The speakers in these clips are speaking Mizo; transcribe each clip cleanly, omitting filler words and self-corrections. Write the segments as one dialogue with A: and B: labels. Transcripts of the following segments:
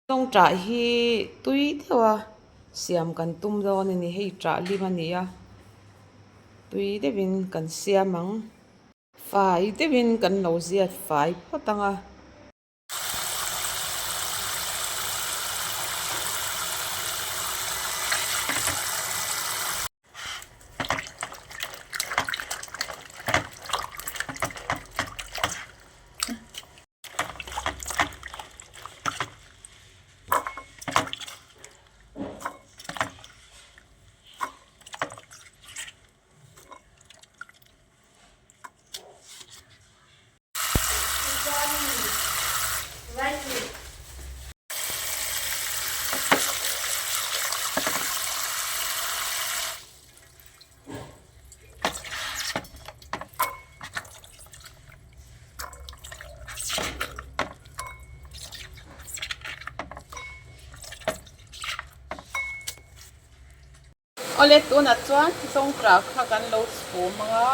A: Tawngṭah hi tui deuha siam kan tum dawn a ni hei ṭah lim a ni a tui deuhin kan siam ang fai deuhin kan lo ziat fai phawt ang a. Awle tunah chuan zawngṭah kha kan lo chhum ang a,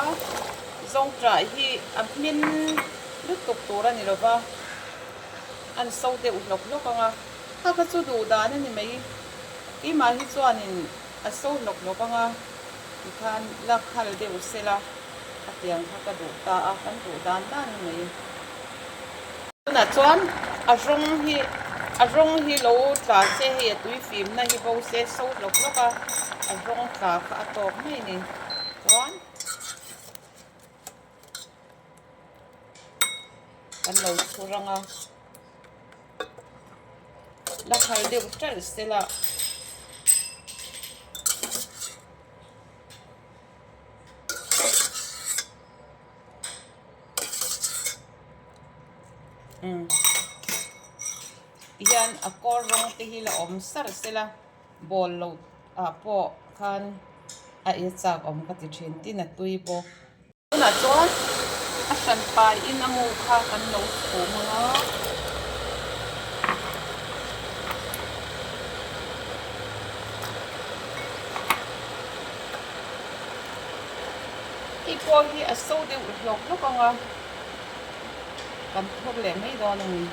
A: zawngṭah hi a hmin lutuk tur a ni lo va, an so deuh hlawk hlawk ang a, kha kha chu duh dan a ni mai, keimah hi chuanin a so hlawk hlawk ang a. Tikhan la khal deuh sela a tiang kha ka duh ta a, kan duh dan dan a ni. Tunah chuan a rawng hi a rawng hi lo tla se hei a tui fimna hi bo se so hlawk hlawk a, a rawng tla kha a tawk mai a ni. Chuan kan lo chhur ang a, la khal deuh ṭalh sela. Umm tihian a kawr rawng te hi la awm sar sela ball lo ah pawh khan a ei chak awm ka ti thin tin a tui bawk. Tunah chuan a hran paiin a mu kha kan lo chhum ang a. Hei pawh hi a so deuh hlawk hlawk ang a, kan thawk leh mai dawn a ni.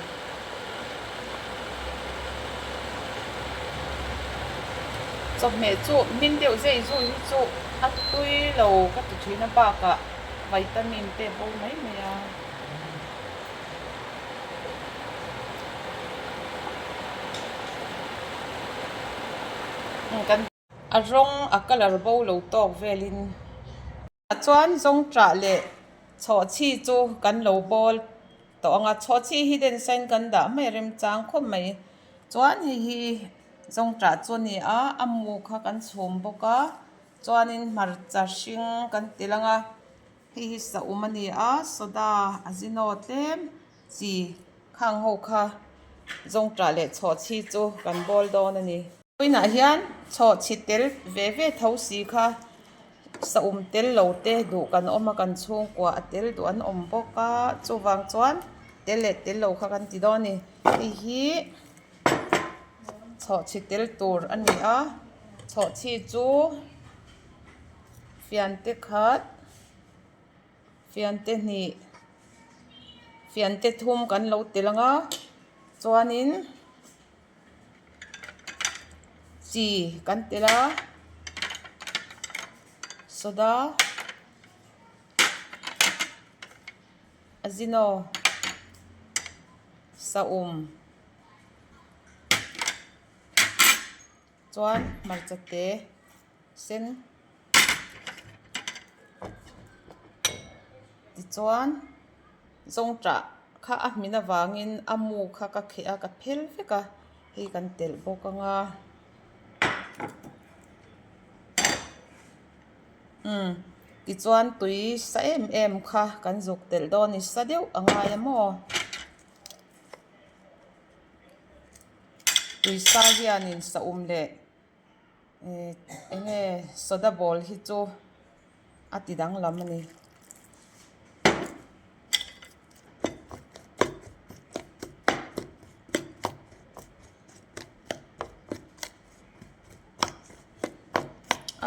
A: Chawhmeh chu hmin deuh zei zui hi chu a tui lo ka ti thin a bakah vitamin te bo mai mai a. A rawng a colour bo lo tawk velin. Chuan zawngṭah leh chhawhchhi chu kan lo bawl tawh ang a, chhawhchhi hi densain kan dah mai remchang khawp mai. Chuan hei hi zawngṭah chu a ni a, a mu kha kan chhum bawk a, chuanin hmarcha hring kan ti lang a, hei hi saum a ni a, soda azino tlem chi khang ho kha zawngṭah leh chhawhchhi chu kan bawl dawn a ni. Vawiinah hian chhawhchhi tel ve ve tho si kha saum tel lo te duh kan awm a kan chhungkua a tel duh an awm bawk a chuvang chuan tel leh tel lo kha kan ti dawn a ni hei hi chhawhchhi tel tur a ni a chhawhchhi chu fiante khat fiante hnih fiante thum kan lo tel ang a chuanin. Chi kan telh a soda azino saum chuan hmarcha te sen tichuan. Zawngṭah kha a hmin avangin a mu kha ka kheh a ka phel vek a hei kan telh bawk ang a umm tichuan tui sa em em kha kan zuk telh dawn a ni sa deuh a ngai a maw tui sa hianin saum leh eh eng nge soda ball hi chu. a ti danglam a ni.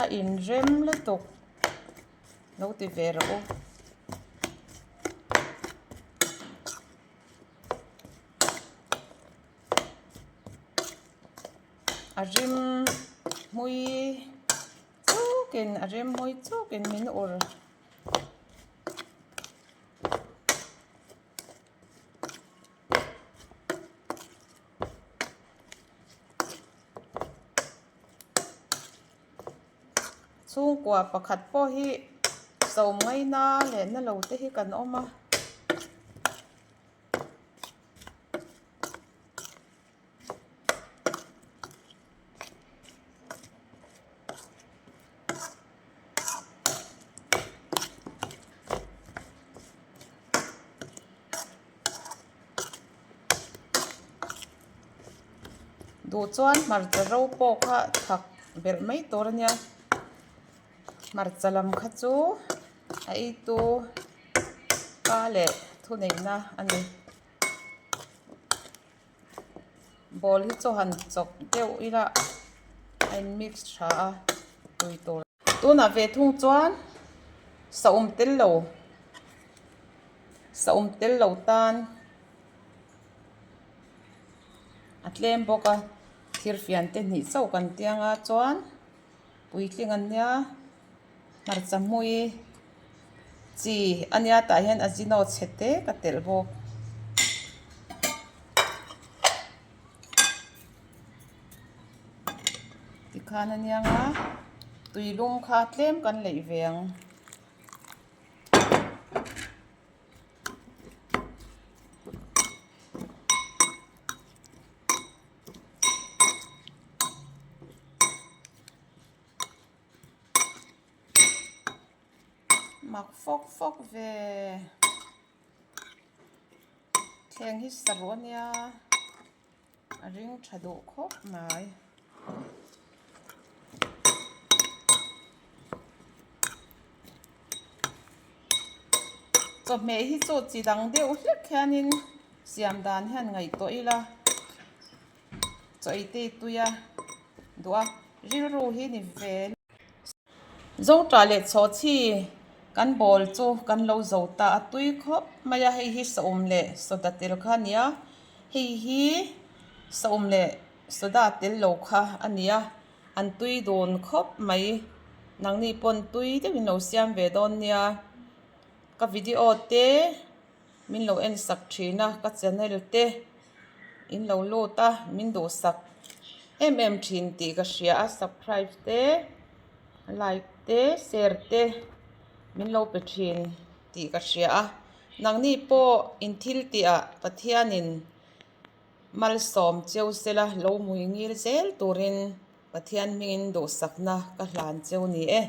A: A inrem lutuk lo ti ve rawh u. A rim hmui chukin a rim hmui chukin min ur. Chhungkua pakhat pawh hi sawm ngaina leh na lo te hi kan awm a. Duh chuan hmarcha ro pawh kha thak belh mai tur a nia hmarcha lam kha chu a eitu pa leh thuneihna a ni. Ball hi chu han chawp deuh ila a in mix tha a tui tur. Tunah ve thung chuan saum tel lo saum tel lo tan a tlem bawk a thirfian te hnih chauh kan tiang a chuan puitling an nia hmarcha hmui chi a nia tah hian ajino chhe te ka telh bawk. Tikhan a niang a tui lum kha tlem kan leih ve ang. Mak fawk fawk ve thleng hi saruh a nia a ring tha duh khawp mai. Chawhmeh hi chu chi dang deuh hlek hianin siam dan hian ngaihtuah ila chaw ei te tui a duh a rilru hi ni ve. Zawngṭah leh chhawhchhi kan bawl chu kan lo zo ta a tui khawp mai a hei hi saum leh soda tel kha a ni a hei hi saum leh soda tel lo kha a ni a an tui dun khawp mai nangni pawn tui deuhin lo siam ve dawn nia ka video te min lo en sak thin a ka channel te in lo lut a min duhsak em em thin tih ka hria a subscribe te like te share te min lo pe thin tih ka hria a nangni pawh in thil tih ah Pathianin malsawm cheu sela lo hmui ngil zel turin Pathian hmingin duhsakna ka hlan cheu ni e.